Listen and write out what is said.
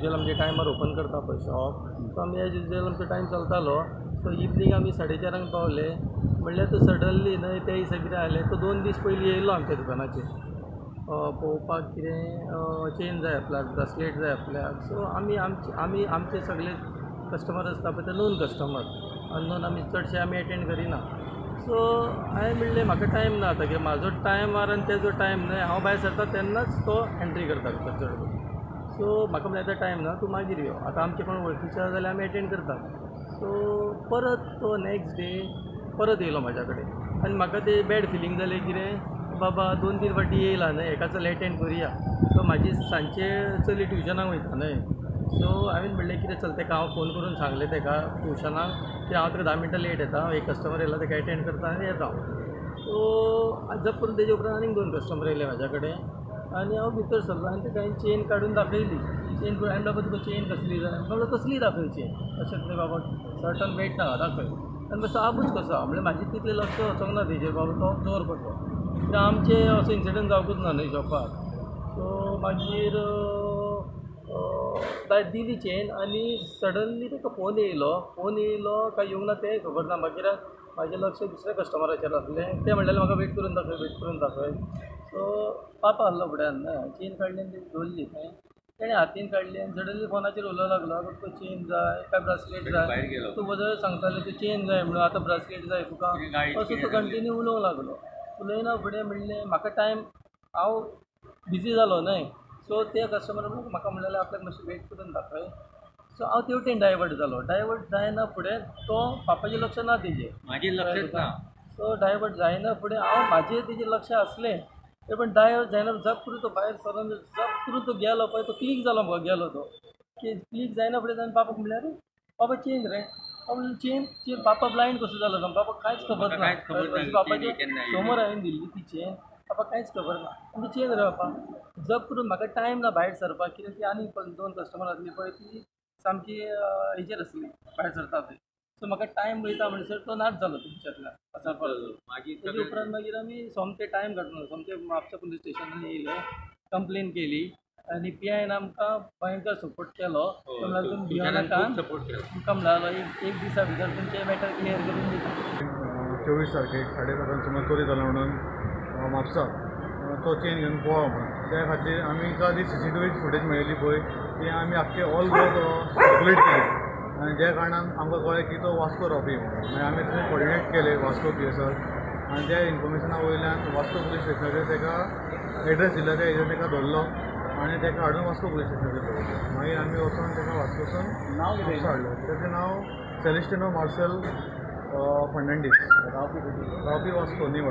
Usual आमचे टायमार open करता पळय शॉप, सो आमी एज युजल आमचो टायम चलतालो. सो इवनींग आमी 4:30 पावले. म्हणल्यार तो सडनली न्हय ते दिसा कितें जालें, तो 2 दीस पयलीं येयलो आमच्या दुकानाचेर पळोवपाक कितें चेन जाय आपल्याक, ब्रासलेट जाय आपल्याक. सो आमी आमचे आमचे सगळे कस्टमर आसता पळय ते नोन कस्टमर, अननोन आमी चडशे आमी एटेंड करिना. सो हांवें म्हणलें म्हाका टायम ना आतां, कित्याक म्हाजो टायमार आनी तेजो टायम न्हय, हांव भायर सरता तेन्नाच तो एंट्री करता भितर चड करून. सो म्हाका म्हणलें आतां टायम ना, तूं मागीर यो, आतां आमचे कोण वळखीचे आसा जाल्यार आमी एटेंड करता. सो परत तो नॅक्स्ट डे परत येयलो म्हाज्या कडेन आनी म्हाका तें बॅड फिलींग जालें कितें बाबा 2-3 फावटी येयला न्हय, हेका चल एटेंड करुया. सो म्हाजी सांजचे चली ट्युशनाक वयता न्हय, सो हांवें म्हणलें कितें चल तेका हांव फोन करून सांगलें तेका ट्युशनाक की हांव तुका 10 मिनटां लेट येता, एक कस्टमर येयला तेका एटेंड करता आनी येता. सो जप करून तेजे उपरांत आनीक 2 कस्टमर येयले म्हाज्या कडेन आनी हांव भितर सरलो आनी तेका हांवें चेन काडून दाखयली. चेन पळय हांवें बाबा तुका चेन कसली जाय, म्हणल्यार कसली दाखय चेन, अशेंच न्हय बाबा सर्टन वेट ना दाखय. आनी मातसो आबूज कसो आहा म्हणल्यार म्हाजें तितलें लक्ष वचोंक ना तेजेर, बाबा तो चोर कसो, कित्याक आमचें असो इन्सिडंट जावंकूच ना न्हय शॉपार. सो मागीर दिली चेन आनी सडनली ताका फोन येयलो, फोन येयलो काय येवंक ना तेंय खबर ना. मागीर म्हाजें लक्ष दुसऱ्या कस्टमराचेर आसलें, तें म्हणलें म्हाका वेट करून दाखय, वेट करून दाखय. सो पापा आहलो फुड्यान न्हय, चेन काडली आनी दवरली थंय, तेणें हातीन काडली आनी सडनली फोनाचेर उलोवंक लागलो, आगो तुका चेन जाय काय ब्रासलेट जाय, तूं वदळ सांगताले तूं चेन जाय म्हणून, आतां ब्रासलेट जाय तुका, असो तो कंटिन्यू उलोवंक लागलो. उलयना फुडें म्हणलें म्हाका टायम, हांव बिजी जालो न्हय. सो ते कस्टमर म्हाका म्हणलें आपल्याक मातशें वेट करून दाखय. सो हांव तेवटेन डायवर्ट जालो. डायवर्ट जायना फुडें तो पापाचें लक्ष ना तेजेर, म्हाजें लक्षच ना. सो डायवर्ट जायना फुडें हांव म्हाजें तेजेर लक्ष आसलें ते, पण डायवर्ट जायना जप करून तो भायर सरून जप करून तो गेलो पळय, तो क्लीक जालो म्हाका, गेलो तो की क्लीक जायना फुडें ताणें पापाक म्हणल्यार पापा चेन रे, पापा चेन चेन, पापा ब्लायंड कसो जालो, पापा कांयच खबर ना, पापाच्या समोर हांवें दिल्ली ती चेन, पापा कांयच खबर ना, म्हणजे चेन रे बापा. जप करून म्हाका टायम ना भायर सरपाक, कित्याक ती आनी 2 कस्टमर आसली पळय ती सामकी हेजेर आसली भायर सरता थंय. सो म्हाका टायम वयता म्हणसर तो नाच जालो तुमच्यांतल्यान मागीर. तेजे उपरांत मागीर आमी सोमते टायम काडून सोमते म्हापसा पुलीस स्टेशनान येयले, कंप्लेन केली आनी पी आयन आमकां भयंकर सपोर्ट केलो. म्हणल्यार तुमी भियेनाका, तुमकां म्हणलो एक दिसा भितर तुमचें मॅटर क्लियर करून दिता. 24 तारखेक 7:30 सुमार चोरी जाला म्हणून म्हापसा तो चेन घेवन पळोवप म्हणून, त्या खातीर आमी जी CCTV footage मेळिल्ली पळय ती आमी आख्खे ऑल गोवा सर्कुलेट केली आनी ज्या कारणान आमकां कळ्ळें की तो वास्को रावपी म्हणून. मागीर आमी थंय कोऑर्डिनेट केले वास्को पी एस आर आनी त्या इन्फॉर्मेशना वयल्यान वास्को पुलीस स्टेशनाचेर ताका एड्रेस दिलो, त्या हेजेर ताका धरलो आनी ताका हाडून वास्को पुलीस स्टेशनाचेर दवरलो. मागीर आमी वचून ताका वास्कोसून म्हापसा हाडलो. ताचें नांव सेलिस्टिनो मार्सेल फर्नांडीस, रावपी वास्को निवड.